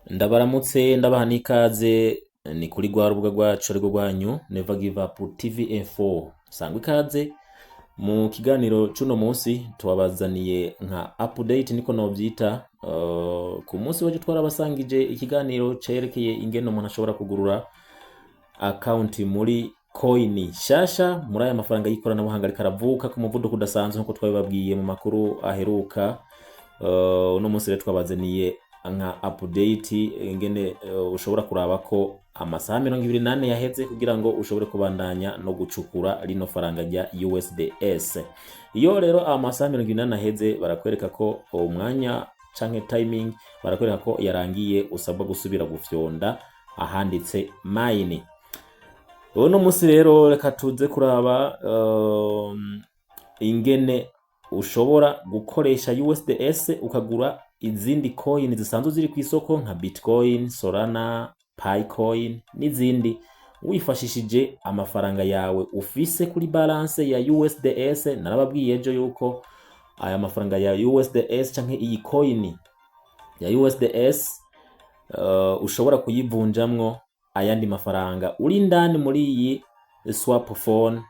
Ndabaramutse, ndabaha n'ikaze. Ni kuri rwa rubuga rwacu arirwo rwanyu Never Give Up TV Info. Sangwa ikaze mu kiganiro c'uno munsi. Tubabazaniye nka update, niko novyita. Ku munsi w'ejo twarabasangije ikiganiro cerekeye ingene umuntu ashobora kugurura account muri coin nshasha muri aya mafaranga y'ikoranabuhanga ariko aravuka ku muvuduko udasanzwe, nkuko twabibabwiye mu makuru aheruka. Uno munsi rero twabazaniye nka update ingene ushobora kuraba ko amasaha 24 yaheze kugira ngo ushobore kubandanya no gucukura rino faranga rya USDS. Iyo rero amasaha 24 aheze, barakwereka ko umwanya canke timing, barakwereka ko yarangiye, usabwa gusubira gufyonda ahanditse mine. Uno munsi rero reka tuze kuraba ingene ushobora gukoresha USDS ukagura izindi coin zisanzwe ziri ku isoko nka Bitcoin, Solana, Picoin n'izindi, wifashishije amafaranga yawe ufise kuri balance ya USDS. Narababwiye ejo yuko aya mafaranga ya USDS canke iyi coin ya USDS ushobora kuyivunjamwo ayandi mafaranga uri indani muri iyi swap phone,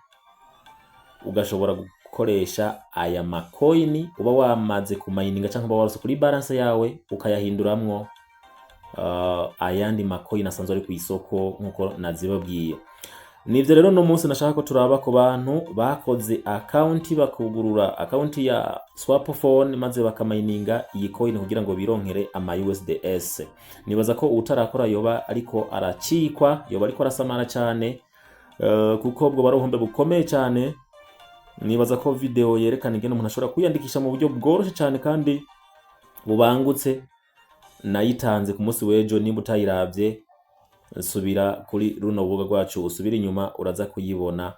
ugashobora gukoresha aya makoini uba wamaze kumayininga canke uba warose kuri balance yawe, ukayahinduramwo ayandi makoini asanzwe ari ku isoko nkuko nazibabwiye. Nivyo rero no munsi nashaka ko turaba ku bantu bakoze account, bakugurura account ya swap phone, maze bakamayininga iyi coin kugira ngo bironkere ama USDS. Nibaza ko utarakora yoba ariko aracikwa, yoba ariko arasamara cyane, kuko bwo bari ubuhombe bukomeye cyane. Nibaza ko video yerekana ingene umuntu ashobora kwiyandikisha mu buryo bworoshe cyane kandi bubangutse nayitanze ku munsi w'ejo. Nimba utayiravye, subira kuri runo rubuga rwacu, usubire inyuma, uraza kuyibona.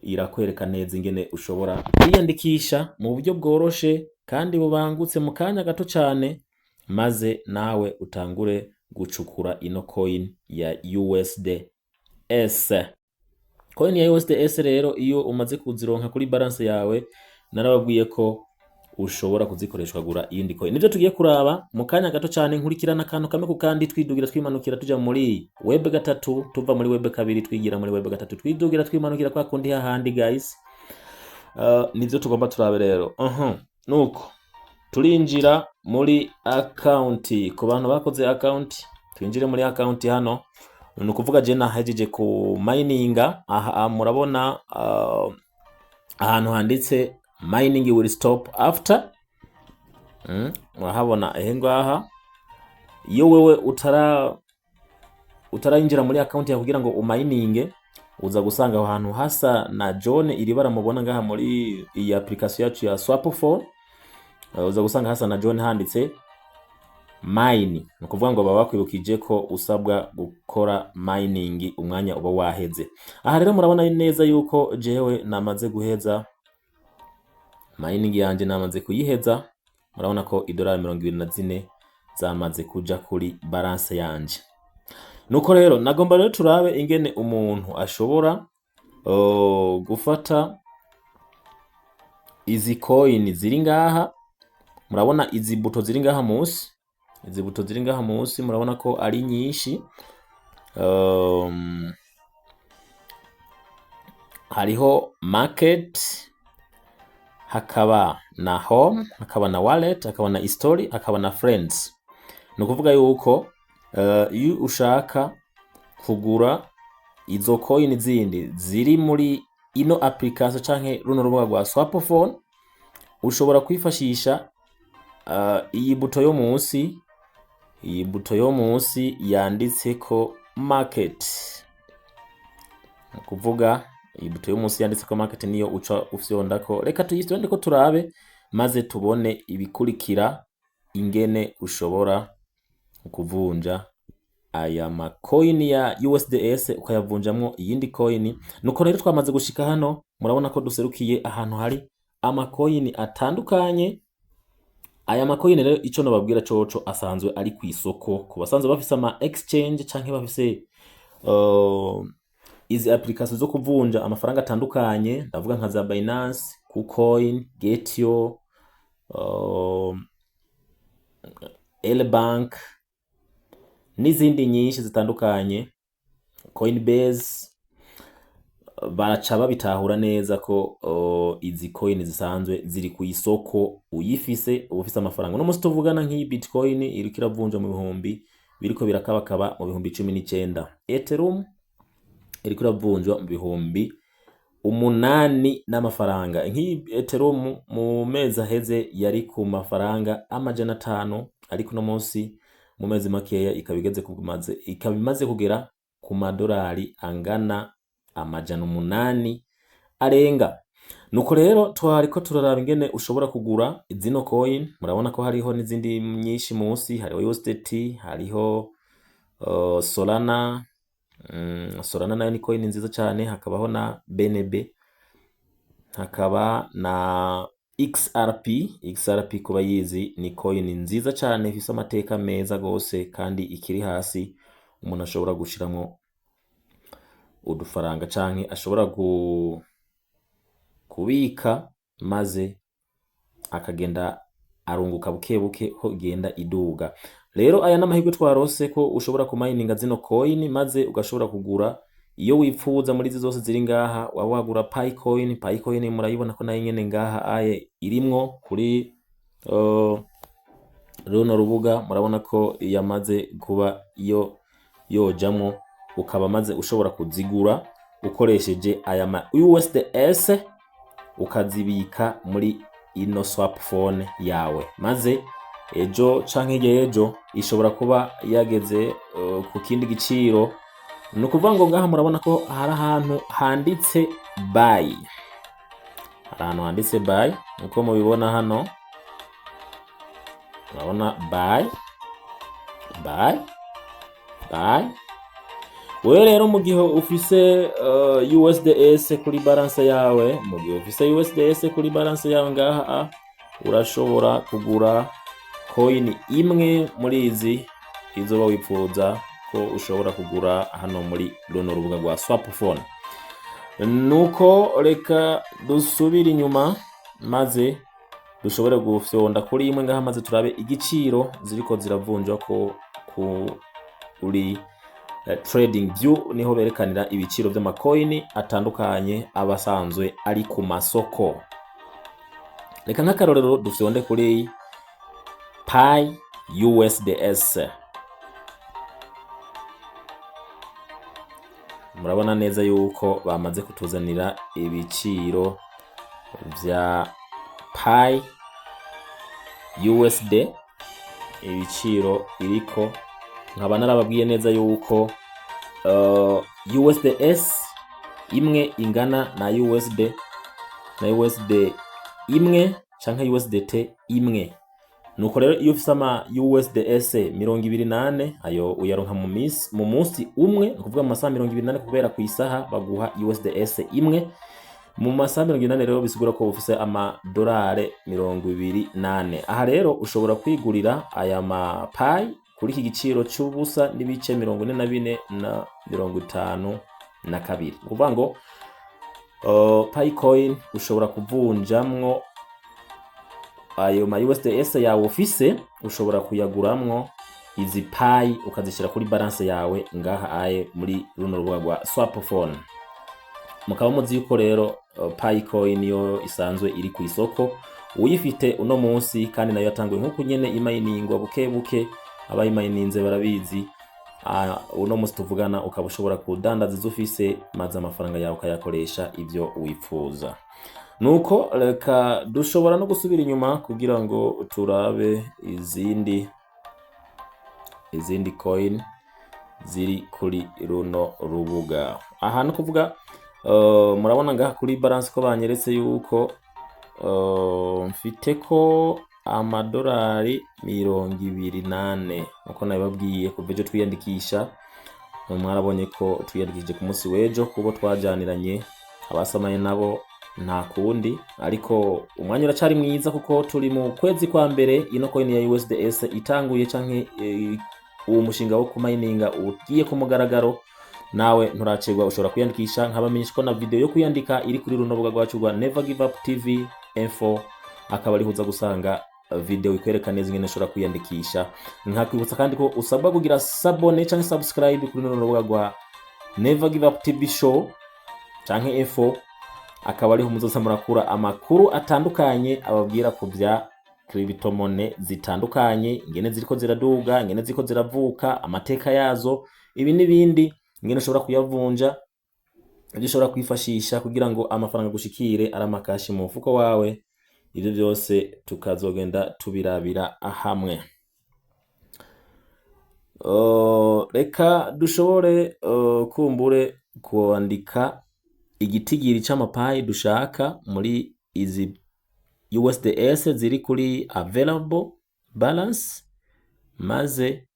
Irakwereka neza ingene ushobora kwiyandikisha mu buryo bworoshe kandi bubangutse mu kanya gato cane, maze nawe utangure gucukura ino coin ya USDS. Coin ya USDS rero, iyo umaze kuzironka kuri balance yawe, narababwiye ko ushobora kuzikoresha ukagura iyindi coin. Nivyo tugiye kuraba mu kanya gato cane. Nkurikirana akantu kamwe ku kandi, twidugira twimanukira, tuja muri web gatatu, tuva muri web kabiri twigira muri web gatatu, twidugira twimanukira kwa kundi hahandi, guys. Nivyo tugomba turabe rero. Nuko turinjira muri account. Ku bantu bakoze account, twinjire muri account hano. Ni ukuvuga je nahejeje ku mininga aha. Murabona ahantu handitse "Mining will stop after". Murahabona ehe ngaha. Iyo wewe utarayinjira muri account yawe kugira ngo umayininge, uza gusanga aho hantu hasa na jaune. Iri bara mubona ngaha muri iyi application yacu ya swap phone, uza gusanga hasa na jaune, handitse mine. Ni ukuvuga ngo baba bakwibukije ko usabwa gukora mining, umwanya uba waheze. Aha rero murabona neza yuko jewe namaze guheza mining yanje, namaze kuyiheza. Murabona ko idolari 24 zamaze kuja kuri balance yanje. Nuko rero nagomba rero turabe ingene umuntu ashobora gufata izi coin ziri ngaha. Murabona izi buto ziri ngaha munsi, izi buto ziri ngaha munsi, murabona ko ari nyinshi. Hariho market, hakaba na home, hakaba na wallet, hakaba na history, hakaba na friends. Ni ukuvuga yuko iyo ushaka kugura izo coin zindi ziri muri ino application canke runo rubuga rwa swap phone, ushobora kwifashisha iyi buto yo munsi, iyi buto yo munsi yanditseko market. Ni ukuvuga iyi buto yo munsi yanditseko market niyo uca ufyondako. Reka tuyifyondeko turabe, maze tubone ibikurikira, ingene ushobora kuvunja aya makoini ya USDS ukayavunjamwo iyindi coin. Nuko rero twamaze gushika hano, murabona ko duserukiye ahantu hari amakoini atandukanye. Aya makoini rero, ico nobabwira coco, asanzwe ari ku isoko ku basanzwe bafise ama exchange canke bafise izi application zo kuvunja amafaranga atandukanye. Ndavuga nka za Binance, KuCoin, Gate.io, Lbank. N'izindi nyinshi zitandukanye, Coinbase, baraca babitahura neza ko izi coin zisanzwe ziri ku isoko, uyifise uba ufise amafaranga. Uno musi tuvugana, nk'iyi Bitcoin iriko iravunja mu bihumbi biriko birakabakaba mu 19,000. Ethereum iriko iravunjwa mu 8,000 n'amafaranga. Nk'iyi Ethereum mu mezi aheze yari ku mafaranga 500, ariko uno munsi mu mezi makeya ikaba igeze kumaze ikaba imaze kugera ku madolari angana 800 arenga. Nuko rero twariko turaraba ingene ushobora kugura zino coin. Murabona ko hariho n'izindi nyinshi munsi, hariho USDT, hariho Solana. Solana nayo ni coin nziza cyane, hakabaho na BNB, hakaba na XRP. XRP kuba yizi ni coin nziza cyane, ifise amateka meza gose kandi ikiri hasi, umuntu ashobora gushiramwo udufaranga canke ashobora kubika maze akagenda arunguka buke buke ko igenda iduga. Rero aya n'amahirwe twarose ko ushobora kumayininga zino coin maze ugashobora kugura iyo wipfuza muri izi zose ziri ngaha. Waba wagura Pi coin. Pi coin murayibona ko nayo nyene ngaha aye irimwo kuri runo rubuga. Murabona ko yamaze kuba yo yojamwo, ukaba maze ushobora kuzigura ukoresheje aya ma USDS, ukazibika muri ino swap phone yawe, maze ejo canke hirya y'ejo ishobora kuba yageze ku kindi giciro. Ni ukuvuga ngo ngaha murabona ko hari ahantu handitse buy, hari ahantu handitse buy nkuko mubibona hano. Murabona buy, buy, buy. Wewe rero mu gihe ufise USDS kuri balance yawe, mu gihe ufise USDS kuri balance yawe ngaha, urashobora kugura coin imwe muri izi izoba wipfuza ko ushobora kugura hano muri runo rubuga rwa swap phone. Nuko reka dusubire inyuma maze dushobore gufyonda kuri imwe ngaha, maze turabe igiciro ziriko ziravunjwa ko kuri trading view, niho berekanira ibiciro vy'amakoini atandukanye aba asanzwe ari ku masoko. Reka nk'akarorero dufyonde kuri Pi USDS. Murabona neza yuko bamaze kutuzanira ibiciro vya Pi USD, ibiciro iriko. Nkaba narababwiye neza yuko USDS imwe ingana na USD na USD imwe canke USDT imwe. Nuko rero iyo ufise ama USDS 24, ayo uyaronka mu misi, mu munsi umwe, ni ukuvuga mu masaha 24, kubera ku isaha baguha USDS imwe. Mu masaha 40 rero bisigura ko ufise amadolari 24. Aha rero ushobora kwigurira aya ma Pi kuri iki giciro c'ubusa n'ibice 44 na 52. Ni ukuvuga ngo Pi coin ushobora kuvunjamwo ayo ma USDS yawe ufise, ushobora kuyaguramwo izi Pi ukazishyira kuri balance yawe ngaha aye muri runo rubuga rwa swap phone. Mukaba muzi yuko rero Pi coin yo isanzwe iri ku isoko, uyifite uno munsi, kandi nayo yatanguye nk'uko nyene imayiningwa buke buke, abayimayininze barabizi. Uno munsi tuvugana ukaba ushobora kudandaza izo ufise maze amafaranga yawe ukayakoresha ivyo wifuza. Nuko reka dushobora no gusubira inyuma kugira ngo turabe izindi coin ziri kuri runo rubuga. Aha no kuvuga murabona ngaha kuri balance ko banyeretse yuko mfite ko amadolari 24, nkuko nabibabwiye kuva ejo twiyandikisha. Mwarabonye ko twiyandikishije ku munsi w'ejo, kubo twajaniranye abasamaye nabo nta kundi, ariko umwanya uracari mwiza kuko turi mu kwezi kwa mbere ino coin ya USDS itanguye canke uwo mushinga wo kumayininga ugiye ku mugaragaro. Nawe nturacegwa, ushobora kwiyandikisha. Nkabamenyesha ko na video yo kwiyandika iri kuri runo rubuga rwacu rwa Never Give Up TV Info, akaba ariho uza gusanga video ikwereka neza ingene ushobora kwiyandikisha. Nkakwibutsa kandi ko usabwa kugira s'abonner canke subscribe kuri runo rubuga rwa Never Give Up TV Show canke Info, akaba ariho muzoza murakura amakuru atandukanye ababwira ku vya cryptomonnaie zitandukanye, ingene ziriko ziraduga, ingene ziriko ziravuka, amateka yazo, ibi n'ibindi, ingene ushobora kuyavunja, ibyo ushobora kwifashisha kugira ngo amafaranga agushikire ari amakashi mu mufuko wawe. Ivyo byose tukazogenda tubirabira hamwe. Reka dushobore kumbure kwandika igitigiri c'amaPi dushaka muri izi USDS ziri kuri available balance, maze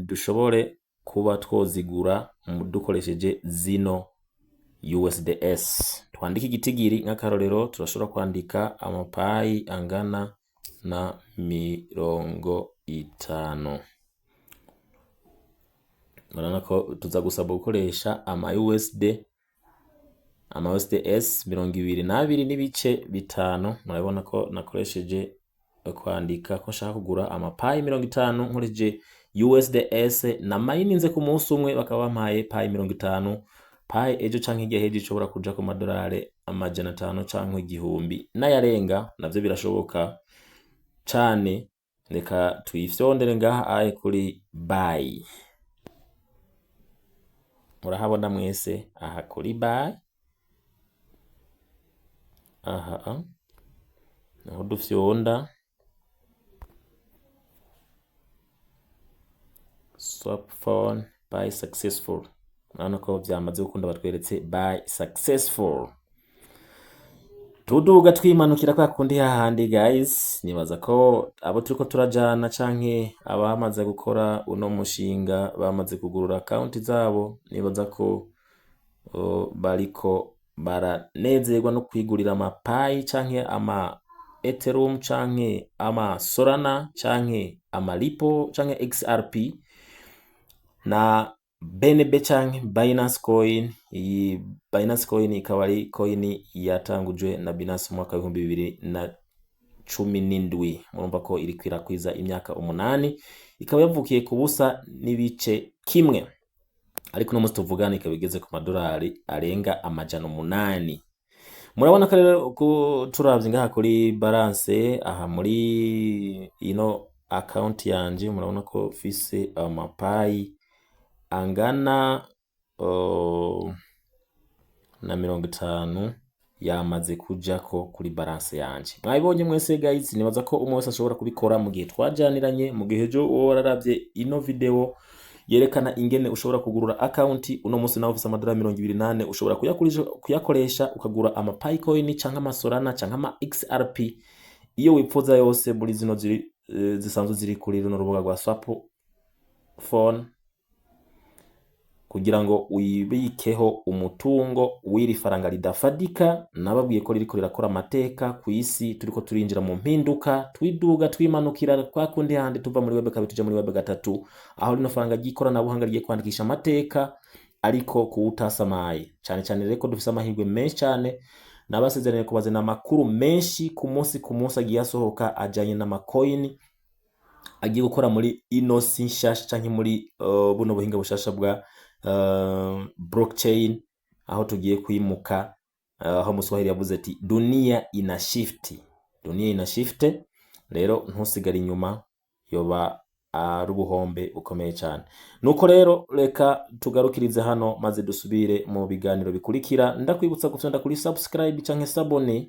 dushobore kuba twozigura dukoresheje zino USDS. Twandike igitigiri, nk'akarorero turashobora kwandika amaPi angana na 50. Murabona ko tuza gusabwa gukoresha ama USD, ama USDS 22.5. Murabona ko nakoresheje kwandika ko nshaka kugura amaPi 50 nkoresheje USDS na mayininze ku munsi umwe, bakaba bampaye Pi 50. Pi ejo canke hirya hejo ishobora kuja ku madolari 500 canke 1000 n'ayarenga, navyo birashoboka cane. Reka tuyifyondere ngaha aye kuri buy. Murahabona mwese aha kuri buy, aha niho dufyonda swap phone buy successful. Murabona ko vyamaze gukunda, batweretse buy successful. Tuduga twimanukira kwa kundi hahandi. Guys, nibaza ko abo turiko turajana canke abamaze gukora uno mushinga bamaze kugurura account zabo, nibaza ko bariko baranezerwa no kwigurira amaPi canke ama Ethereum canke ama Solana canke ama Ripple canke XRP na BNB canke Binance Coin. Iyi Binance Coin ikaba ari coin yatangujwe na Binance mu mwaka w'2017. Murumva ko iriko irakwiza imyaka 8, ikaba yavukiye ku 0.1, ariko uno munsi tuvugana ikaba igeze ku madolari arenga 800. Murabona ko rero turavye ngaha kuri balance, aha muri ino account yanje, murabona ko mfise amaPi angana na 50 yamaze kujako kuri balance yanje. Mwabibonye mwese guys, nibaza ko umwe wese ashobora kubikora mu gihe twajaniranye, mu gihe ejo wowe wararavye ino video yerekana ingene ushobora kugurura account. Uno munsi nawe ufise amadolari 24, ushobora kuyakoresha ukagura ama Pi coin canke ama Solana canke ama XRP, iyo wipfuza yose muri zino ziri zisanzwe ziri kuri runo rubuga rwa swap phone, kugira ngo wibikeho umutungo w'iri faranga ridafadika. Nababwiye ko ririko rirakora amateka ku isi. Turiko turinjira mu mpinduka, twiduga twimanukira kwa kundi handi, tuva muri web kabiri tuja muri web gatatu, aho rino faranga ry'ikoranabuhanga rigiye kwandikisha amateka, ariko kuwutasamaye cyane cyane. Rero ko dufise amahirwe menshi cyane, nabasezeraniye kubazana amakuru menshi ku munsi ku munsi agiye asohoka ajanye n'amacoin agiye gukora muri ino si nshasha canke muri buno buhinga bushasha bwa blockchain, aho tugiye kwimuka, aho Muswahili yavuze ati "Dunia ina shift, dunia ina shift". Rero ntusigare inyuma, yoba ari ubuhombe bukomeye cyane. Nuko rero reka tugarukirize hano, maze dusubire mu biganiro bikurikira. Ndakwibutsa gufyonda kuri subscribe canke s'abonner.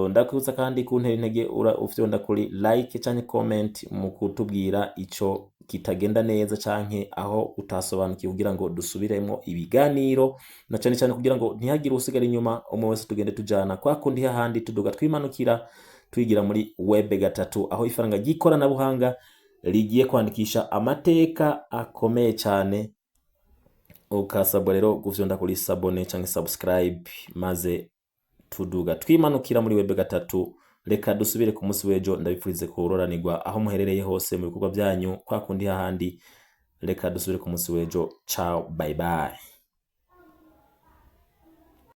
Ndakwibutsa kandi kuntera intege ufyonda kuri like canke comment mu kutubwira ico kitagenda neza canke aho utasobanukiwe, kugira ngo dusubiremo ibiganiro, na cane cane kugira ngo ntihagire usigara inyuma, umwe wese tugende tujana kwa kundi hahandi, tuduga twimanukira, twigira muri web gatatu, aho ifaranga ry'ikoranabuhanga rigiye kwandikisha amateka akomeye cyane. Ukasabwa rero gufyonda kuri s'abonner canke subscribe, maze tuduga twimanukira muri web gatatu. Reka dusubire ku munsi w'ejo. Ndabifurize kuroranirwa aho muherereye hose mu bikorwa byanyu, kwa kundi hahandi. Reka dusubire ku munsi w'ejo. Ciao, bye bye.